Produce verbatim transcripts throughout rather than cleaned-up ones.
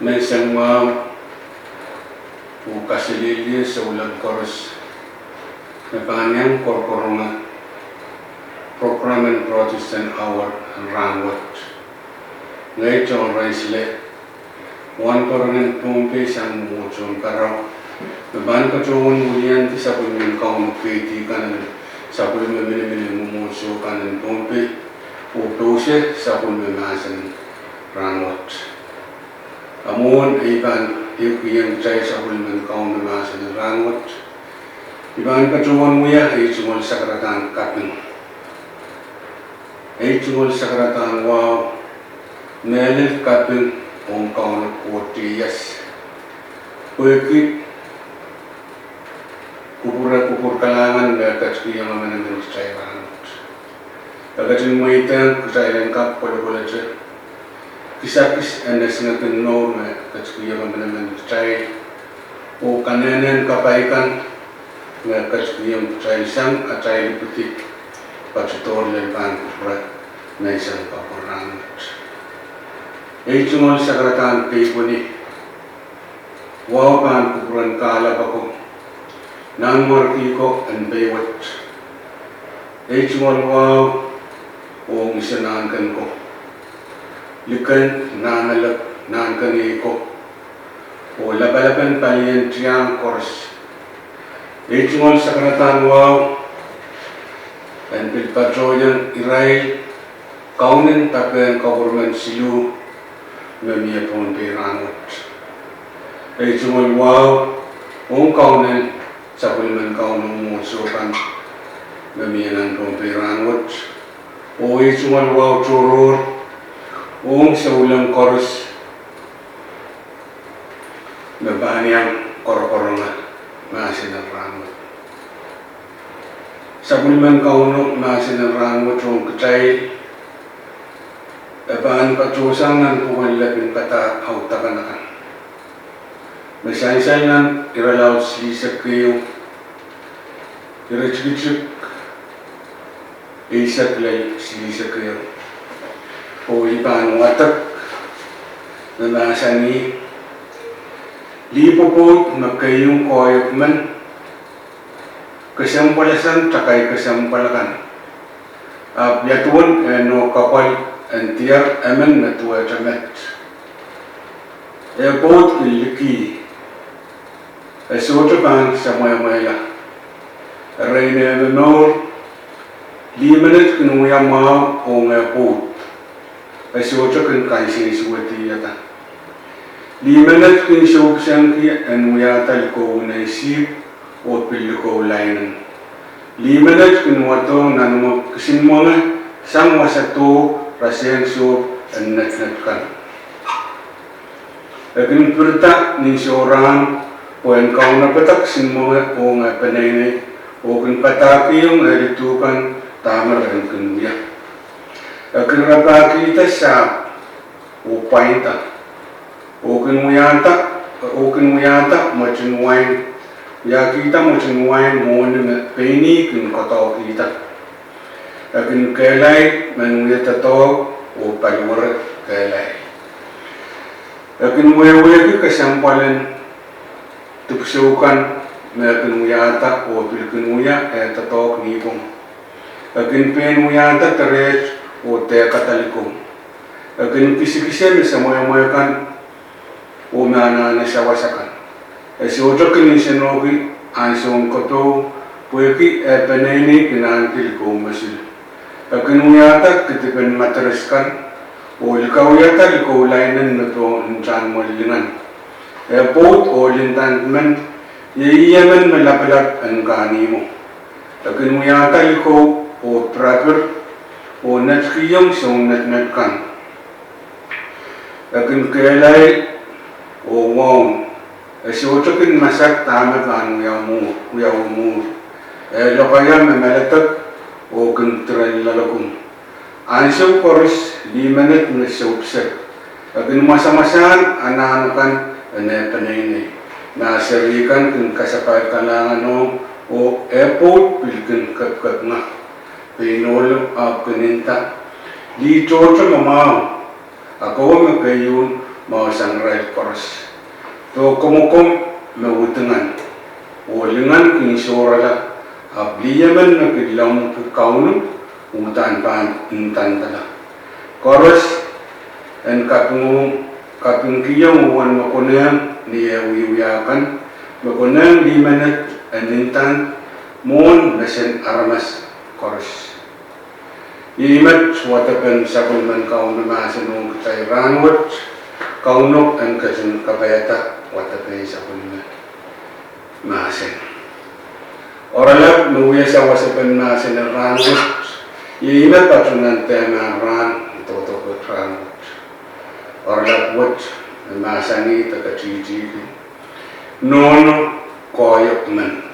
Menseng mwahu, oh kaselehlie souleng koaros me pahn iang koakoaronge prokram en Protestant Hour en rahnwet. Ngehi John Rensselaer, wahnpoaron en Pohnpei sang mwomwohdiso en Palau, me pahn patohwan wiliandi sapwellimen Kauno keidi kan en sapwellime minimin en mwomwohdiso kan en Pohnpei, oh pousehla sapwellime mahsen en rahnwet. A mwohn ei pahn ehukihong kitail sapwellimen Kauno mahsen en rahnwet, I pahn patohwan wia ei tungoal sakaradahn kaping. Ei tungoal sakaradahn wahu, mehlel kaping ong Kauno Koht ieias, pwehki kupwure kupwur kalahngan me ketikihong emenemen kitail rahnwet. E ketin mweidehng kitail en kak kolokolote kisakis en esingek en mour me ketikihong emenemen kitail, oh kanehnen kapai kan me ketikihong kitail sang atail ipwidi, patohdo lel pahn kupwure menseng kapwurang wet. Ei tungoal sakaradahn keipweni, wahu pahn kupwuren kahlap ako, nanmwarki ko en pei wet. Ei tungoal wahu ong iso nahnken ko, liken nahnalek nahnken ei ko, oh lapalapen palien tiahk koaros. Ei tungoal sakaradahn wahu en pil patohiong irail kaunen dapehn koperment siluh me mie Pohnpei rahnwet. Ei tungoal wahu ong kaunen sapwellimen Kauno mwomwohdiso kan me mie nan Pohnpei rahnwet. Oh ei tungoal wahu tohrohr ong souleng koaros me pahn iang koakoaronge mahsen en rahnwet. Sapwellimen Kauno mahsen en rahnwet ong kitail, e pahn patohsang nan pwuken lepin padahk audakan akan, me sansal nan irelaud silihsek keieu, iretikitik eisek lel silihsek ehu. Oh I pahn wadek me mahsanih: Lih pwopwoud me keieu koahiek men kesempwalsang takai kesempwal kan, ahpw ia duwen eh nohk kapwal en diar emen me duwehte met? Eh pwoud kin liki, e sohte pahn semwehmwehla. Erein eh momour, lih menet kin wia mwahu ong eh pwoud, e sohte kin kansensuwedihada. Lih menet kin soupisengki en wiahda likou winen sihpw oh pil likou lainen. Lih menet kin wadohng nan kisin mwenge sang wasa doh rasehng sohp en netnet kan. E kin pirida nin sohrahn pwehn kaunopada kisin mwenge ong eh peneinei, oh kin padahkihong eh lidu kan dahme re kin wia. E kin rapahkihda sahpw oh pwainda, oh kin wiahda, oh kin wiahda mwetin wain, wiahkihda mwetin wain mwohni me pein ih kin koadoahkihda. E kin kehlail men wia doadoahk oh paliwere kehlail. E kin wehwehki kesempwalen dipwisou kan me e kin wiahda oh pil kin wia eh doadoahk nipwong. E kin pein wiahda dereht oh dehkada likou. E kin kisikise me semwehmwe kan oh me anahne sawas akan. E sohte kin nsenohki ansoun kopou, pwehki eh peneinei kin ahneki likou mosul. E kin wiahda kidipen madres kan oh likawiada likou lainen me poh ntahn mwelingan. Eh pwoud oh lintahn men, iei ih emen me lapalap en kahnihmwo. E kin wiahda likou oh pirapir oh netikihong soun netnet kan. E kin kehlail oh waun, e sohte kin masak dahme pahn wia mwuhr, wia mwuhr. E lokaia me meledek oh kin diren loalokun. Ansou koaros lih menet me soupisek, e kin mwasamwasahn anahn akan en eh peneinei, ma seri kan kin kasapahl kalahnganong, oh eh pwoud pil kin kepkepnga. Pein ohlo ahpw kin nda: Lih tohto me mwahu, akowe me keieun mwahu sang irail koaros. Pwe komwokomw me widingan, oh lingan kin sohrala, ahpw lih emen me kin lemmwiki Kauno uhdahn pahn ndandala. Koaros en kaping, kapingkihong uwen me konehng ni eh wiewia kan, me konehng lih menet en ndand mwohn mesen aramas koaros. Iei met wadepen sapwellimen Kauno mahsen ong kitail rahnwet. Kauno en ketin kapaiada wadepen sapwellime mahsen. Oaralap me wia sawasepen mahsen en rahnwet, iei me patohwan dehmahn rahn, doadoahk wet rahnwet. Oaralap wet me mahsanih de katihtihki: Nohno koahiek men.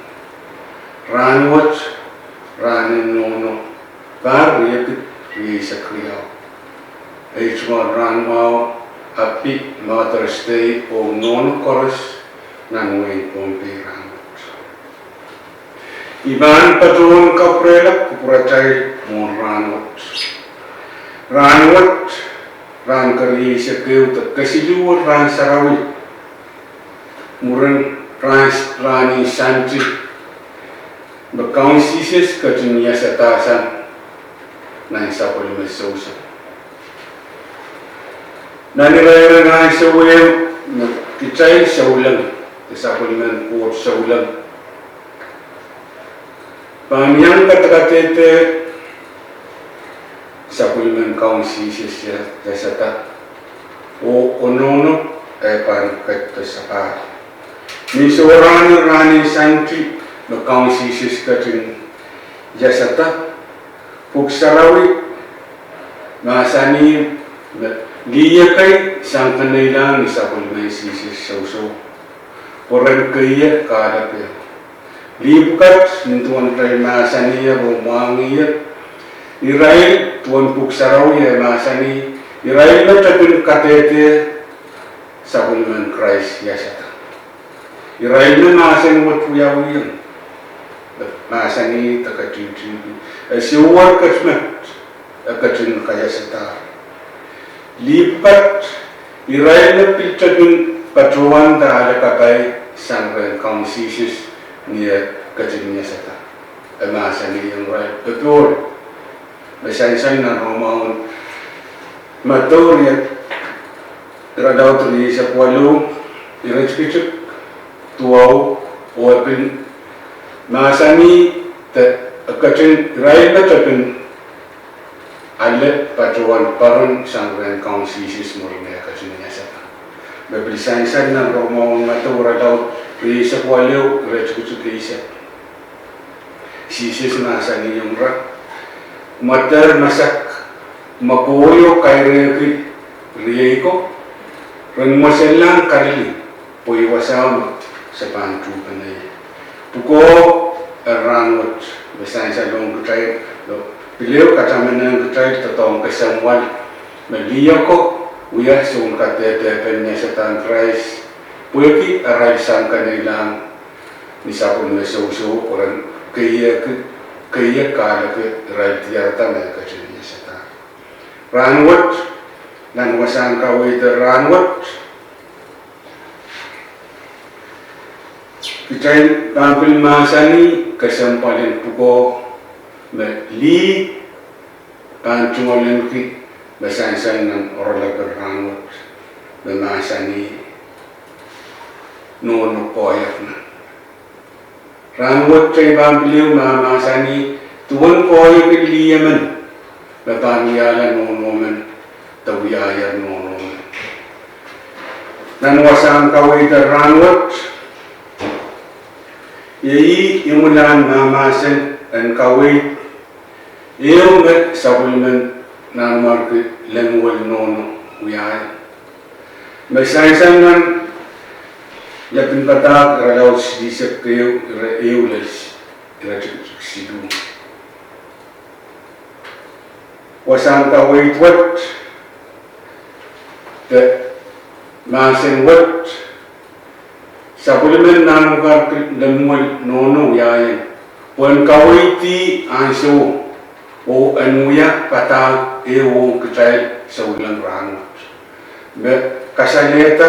Rahnwet, rahn en nohno, pahr riekid rieisek riau. Ei tungoal rahnmwahu, Happy Mother's Day ong nohno koaros nan wehin Pohnpei rahnwet. I pahn patohwan kapwurehla kupwuratail mwohn rahnwet. Rahnwet, rahn kerieisek ehu de kesiluhwen rahn sarawi mwurin rahn, rahn en Sande me Kaun Sises ketin iasada sang nan sapwellime sousou. Nan ire, nan ansou ehu me kitail souleng, de sapwellimen Koht souleng, pahn iang kadkadehde sapwellimen Kaun Sises ia, iasada, oh onohno e pahn ketido sapahl. Ni sohrahn, rahn en Sande me Kaun Sises ketin iasada, Pwuhk Sarawi mahsanih me lih ekei sang keneilang ni sapwellimen Sises sousou, pwe ren keiek kahlepe. Lih pwukat, nin duwen irail mahsanih oh mwahngih, irail, duwen Pwuhk Sarawi e mahsanih, irail me tepin kadehde sapwellimen Krais iasada. Irail me mahsen wet wiawiong, mahsanih de katihtihki, e sohte wet met e ketin kaiasada. Lih pwukat, irail me pil tepin patohwanda ale kapai sang rehn Kaun Sises ni e ketin iasada, e mahsanihong irail popohl. Me sansal nan Rom mwahu en Madiu, irelaud rieisek waluh, iretikitik duwau, oh e pil mahsanih de e ketin, irail me tepin ale patohwan peren sang rehn Kaun Sises mwurin e ketin iasada. Me pil sansal nan Rom mwahu en Madiu, irelaud rieisek waluh, iretikitik eisek. Sises mahsanihong ira: Kumwa dehr masak me kowe kairehki riei ko, ren mweselelahng Kalili, pwe I wasao me se pahn tuhpene ie. Pwukoa, e rahnwet me sansal ong kitail, pil ehu katamanehng kitail doadoahk kesempwal me lih oko wia sounkadehdepen iasadahn Krais, pwehki arail sang keneilang ni sapwellime sousou, pwe ren keiek, keiek kahlepe irail diarada me e ketin iasada. Rahnwet, nan wasahn kaweid en rahnwet, kitail pahn pil mahsanih kesempwal en pwukoa me lih pahn tungoalenki me sansal nan oaralap en rahnwet, me mahsanih nohno koahiek men. Rahnwet kitail pahn pil ehu mahmahsanih duwen koahiek en lih emen me pahn wiahla nohno men de wiahier nohno men. Nan wasahn kaweid en rahnwet, iei imwilahn mahmahsen en kaweid ehu me sapwellimen Nanmwarki Lemuel Nohno wiahier, me sansal nan Lepin Padahk, irelaud silihsek ehu, ire ehu lel iretikitik siluh. Wasahn kaweid wet de mahsen wet, sapwellimen Nanmwarki Lemuel Nohno wiahier pwehn kaweid ansou oh en wia padahk ehu ong kitail souleng rahnwet, me kasalehda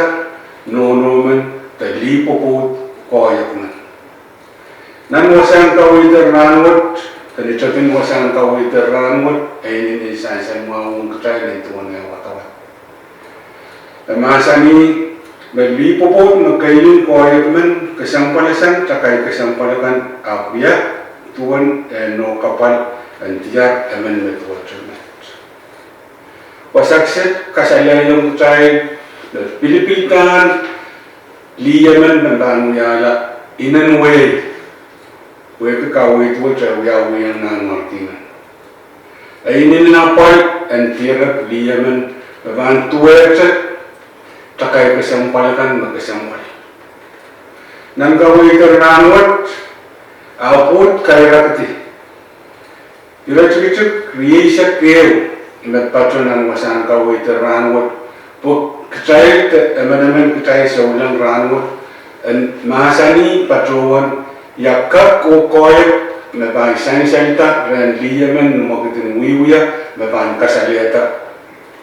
nohno men de lih pwopwoud koahiek men. Nan wasahn kaweid en rahnwet, de ni tepin wasahn kaweid en rahnwet, e inenen sansal mwahu ong kitail nin duwen eh wadawad. E mahsanih me lih pwopwoud me keilin koahiek men kesempwal sang takai kesempwal kan ahpw wia duwen eh nohk apwal en diar emen me duwehte met. Wasa kiset kasalehiong kitail me pilipilda lih emen me pahn wiahla inen wehi, pwehki kaweid wet e wiawihong nanmwarki men. E inenen apwal en dierek lih emen me pahn duwehte takai kesempwal kan me kesempwal. Nan kaweid en rahnwet, ahpw pwoud kairakidi iretikitik rieisek ehu me patoh nan wasahn kaweid en rahnwet, pwe kitail de emenemen kitail souleng rahnwet en mahsanih patohwan ia kak oh koahiek me pahn sansalda rehn lih emen ni mwekid en wiewia me pahn kasalehda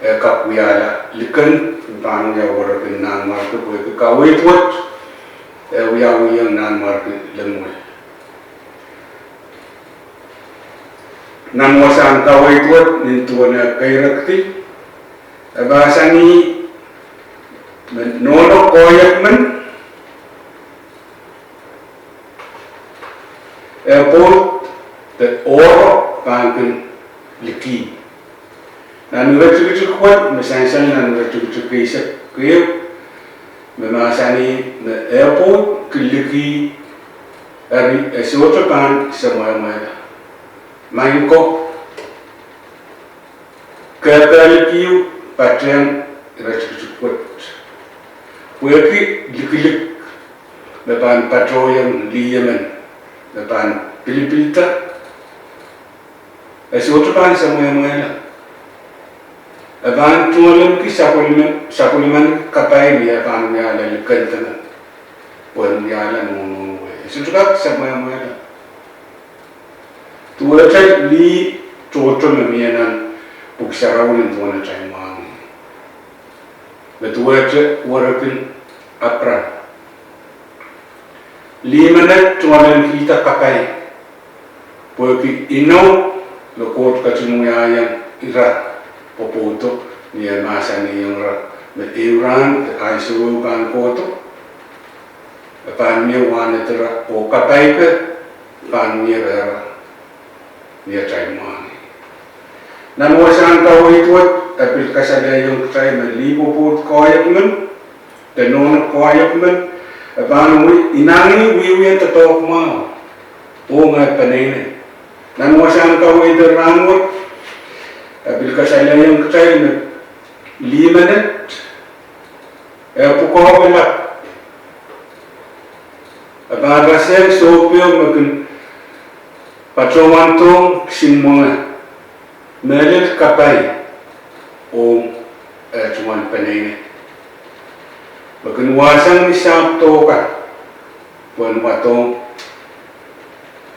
eh kak wiahla likin pahn wia werekin nanmwarki, pwehki kaweid wet e wiawihong nanmwarki limwei. Nan wasahn kaweid wet nin duwen eh kairakidi, e mahsanih me nohno koahiek men e pwoud de ohro pahn kin liki. Nan iretikitik wet me sansal nan iretikitik eisek ehu, me mahsanih me e pwoud kin liki, eri e sohte pahn semwehmwehla. Maing ko, kehkehlikiu patehng iretikitik wet, pwehki likilik me pahn patohiong lih emen me pahn pilipilda, e sohte pahn semwehmwehla. E pahn tungoalenki sapwellimen, sapwellimen kapai me e pahn wiahla likend men pwehn wiahla nohnohn wehi. E sohte kak semwehmwehla. Duwehte lih tohto me mie nan Pwuhk Sarawi nin duwen atail mwahngih, me duwehte werekin Apram. Lih menet tungoalenkihda kapai, pwehki inou me Koht ketin wiahiong ira pwopwoudo, ni e mahsanihong ira me ehu rahn de ansou ehu pahn kohdo, e pahn mie wahned ira oh kapai pe pahn mie rehra ni atail mwahngih. Nan wasahn kaweid wet e pil kasalehiong kitail me lih pwopwoud koahiek men de nohno koahiek men e pahn inangih wiewia doadoahk mwahu ong eh peneinei. Nan wasahn kaweid en rahnwet e pil kasalehiong kitail me lih menet e pwukoahki lap, e pahn rasehng sohpehu me kin patohwandohng kisin mwenge, mehlel kapai ong eh tungoal peneinei, me kin wahsang ni sahpw dohkan pwehn wadohng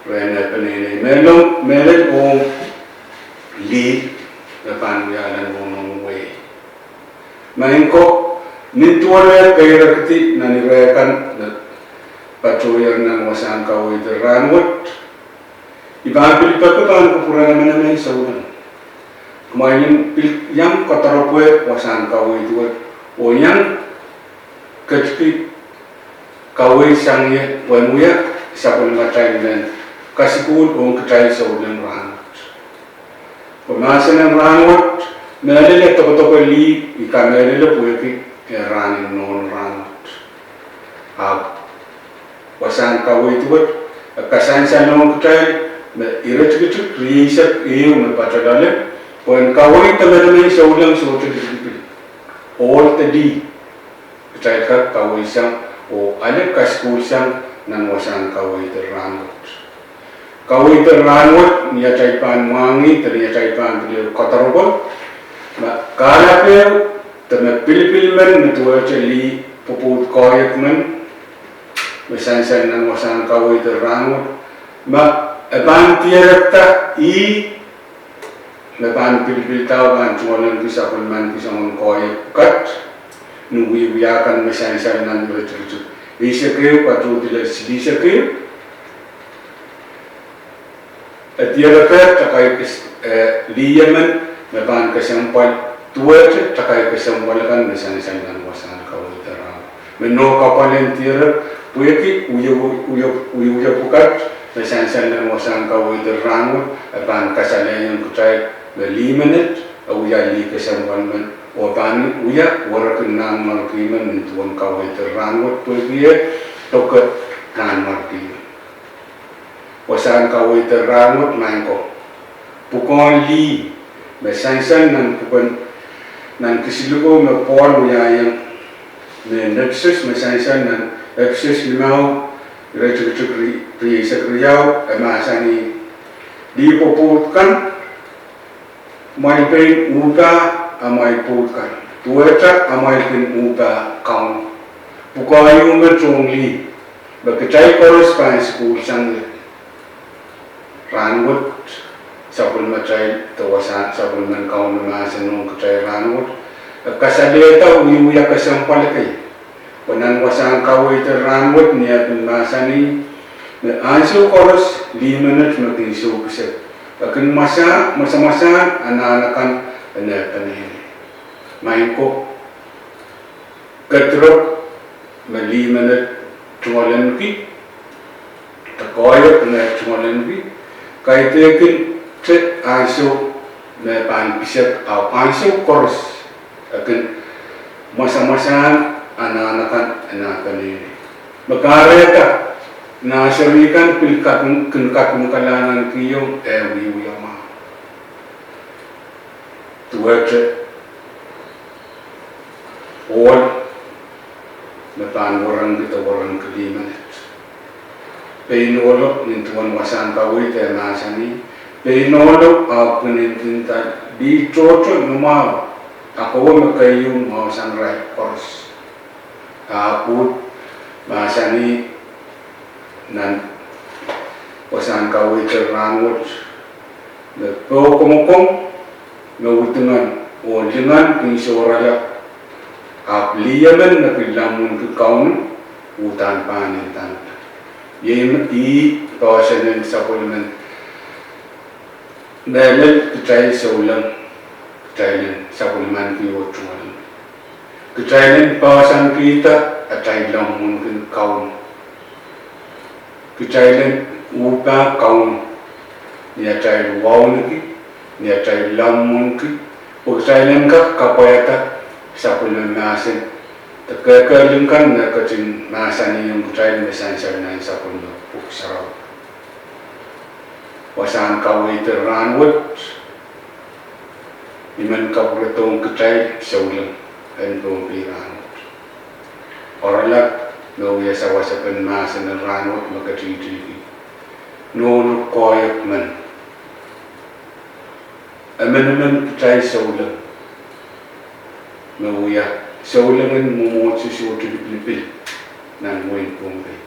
rehn eh peneinei, mehlel, mehlel ong lih me pahn wiahla nohnohn wehi. Maing ko, nin duwen eh kairakidi nan ire kan me patohier nan wasahn kaweid en rahnwet, I pahn pil peki pahn kupwuren emenemen souleng, kumwail en pil iang kodoropwe wasahn kaweid wet oh iang ketki kaweid sang ie pwehn wia sapwellimatail mehn kasukuhl ong kitail souleng rahnwet. Pwe mahsen en rahnwet, mehlel e dokedoke lih, I kamehlele pwehki eh rahn en nohn rahnwet. Ahpw wasahn kaweid wet e kasansalong kitail me iretikitik rieisek ehu me patoh loale, pwehn kaweid emenemen souleng sohte lipilipil, ohl de lih kitail kak kaweid sang oh ale kasukuhl sang nan wasahn kaweid en rahnwet. Kaweid en rahnwet, ni atail pahn mwahngih de ni atail pahn pil kodoropwe, me kahlap ehu de me pilipil men me duwehte lih pwopwoud koahiek men me sansal nan wasahn kaweid en rahnwet, me e pahn dierekda ih me pahn pilipilda oh pahn tungoalenki sapwellimanki soangen koahiek pwukat, ni wiewia kan me sansal nan iretikitik eisek ehu patohdi lel silihsek ehu. E diarada, takai kes-, eh, lih emen me pahn kesempwal, duwehte takai kesempwal kan me sansal nan wasahn kaweid en rahnwet. Me nohk apwal en diarada, pwehki wie, wie, wiewia pwukat me sansal nan wasahn kaweid en rahnwet, e pahn kasalehiong kitail me lih menet e wia lih kesempwal men, oh pahn wia werek en nanmwarki men nin duwen kaweid en rahnwet, pwehki e doke nanmwarki men. Wasahn kaweid en rahnwet, maing ko, pwukoahn lih me sansal nan pwuken, nan kisiluko me Pohl wiahiong mehn Episos, me sansal nan Episos limau, iretikitik ri-, rieisek riau, e mahsanih: Lih pwopwoud kan, amwail pein uhpah amwail pwoud kan, duwehte amwail kin uhpah Kauno. Pwukoa ieu me tohn lih me kitail koaros pahn sukuhl sang ie. Rahnwet, sapwellimatail de wasahn sapwellimen Kauno mahsen ong kitail rahnwet, e kasalehda wiewia kesempwal kei. Pwe nan wasahn kaweid en rahnwet, ni eh kin mahsanih me ansou koaros lih menet me kin soupisek, e kin mwasa-, mwasamwasahn anahn akan en eh peneinei. Maing ko, kedirepw me lih menet tungoalenki, de koahiek me tungoalenki, kaidehkin te ansou me pahn pisek, ahpw ansou koaros e kin mwasamwasahn anahn akan en eh peneinei. Me kahrehda nah seri kan pil kak-, kin kak ni kalahngan kihong eh wiewia mwahu. Duwehte ohl me pahn waranki de waranki lih menet. Pein ohlo, nin duwen wasahn kaweid e mahsanih, pein ohlo ahpw kin ndinda lih tohto ni mwahu, akowe me keieu mwahusang irail koaros. Ahpw mahsanih nan wasahn kaweid en rahnwet me poakomokom me udingen oh lingan kin sohrala, ahpw lih emen me kin lemmwinki Kauno, uhdahn pahn ndanda. Iei me ih poahsoan en sapwellimen mehlel kitail souleng, kitail en sapwellimanki oh tungoalenki. Kitail en poahsoankihda atail lemmwinkin Kauno. Kitail en uhpah Kauno ni atail wauneki, ni atail lemmwinki, pwe kitail en kak kapwaiada sapwellime mahsen de kehkehlin kan me ketin mahsanihong kitail me sansal nan sapwellime Pwuhk Sarawi. Wasahn kaweid en rahnwet I men kapwuredohng kitail souleng en Pohnpei rahnwet. Oaralap me wia sawasepen mahsen en rahnwet me ketihtihki nohno koahiek men. Emenemen kitail souleng me wia soulengen mwomwohdiso sohte lipilipil nan wehin Pohnpei.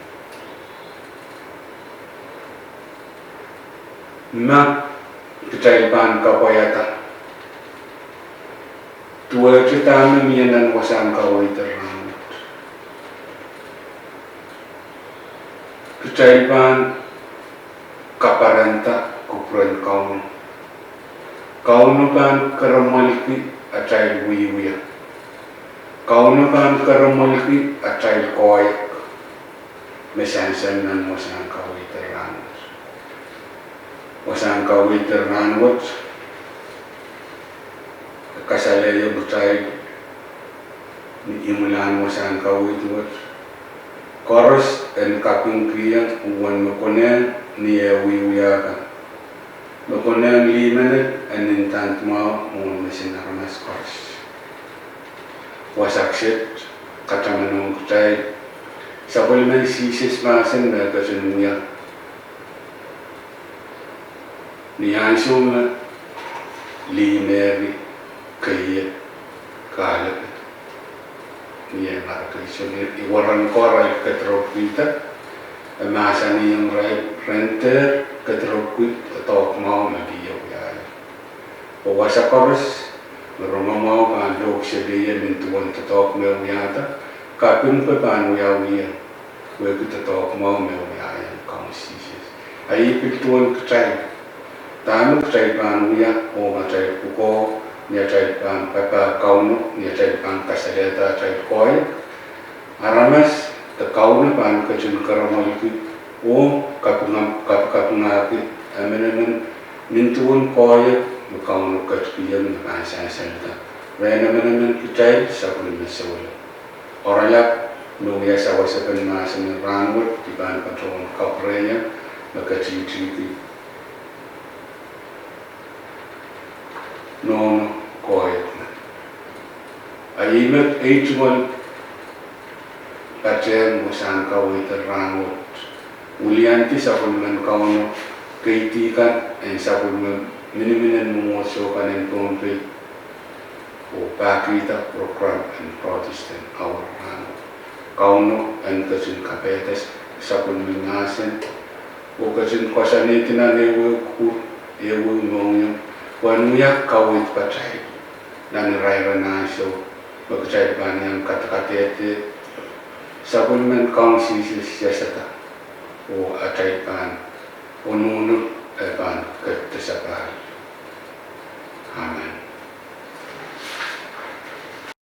Ma kitail pahn kapwaiada duwehte dahme mie nan wasahn kaweid en rahnwet, kitail pahn kaparanda kupwuren Kauno. Kauno pahn keremwelki atail wiewia. Kauno pahn keremwelki atail koahiek me sansal nan wasahn kaweid en rahnwet. Wasahn kaweid en rahnwet kasalehiong kitail ni imwilahn wasahn kaweid wet, koaros en kapingkihong uwen me konehng ni eh wiewia kan, me konehng lih menet en ndand mwahu mwohn mesen aramas koaros. Wasa kiset katamanohng kitail sapwellimen Sises mahsen me ketin wia: Ni ansou me lih Meri keie kahlek ni eh mwarkei, soh, ni weren ko arail kediropwkihda, e mahsanihong irail, ren dehr kediropwki doadoahk mwahu me lih wiahier. Oh wasa koaros Rongamwahu pahn lohkiseli ie nin duwen doadoahk me wiahda, kaping pwe pahn wiawi ie pwehki doadoahk mwahu me wiahiong Kaun Sises. A ih pil duwen kitail, dahme kitail pahn wia oh atail pwukoa, ni atail pahn papah Kauno, ni atail pahn kasalehda atail koahiek. Aramas de Kauno pahn ketin karonge ki oh kapikapingahki emenemen nin duwen koahiek me Kauno ketikihong me pahn sansalda rehn emenemen kitail sapwellime souleng. Oaralap me wia sawasepen mahsen en rahnwet, I pahn patohwan kapwurehiong me ketihtihki nohno koahiek men. A ih met ei tungoal patehng wasahn kaweid en rahnwet: wiliandi sapwellimen Kauno keidi kan en sapwellime miniminen mwomwohdiso kan en Pohnpei oh pahkihda prokram en Protestant Hour rahnwet. Kauno en ketin kapaiada sapwellime mahsen oh ketin koasoanehdi nan ehuehu kupwur, ehuehu mohngiong, pwehn wia kaweid patail nan irair en ansou me kitail pahn iang kadkadehde sapwellimen Kaun Sises iasada oh atail pahn ononop, e pahn ketiket sapahl.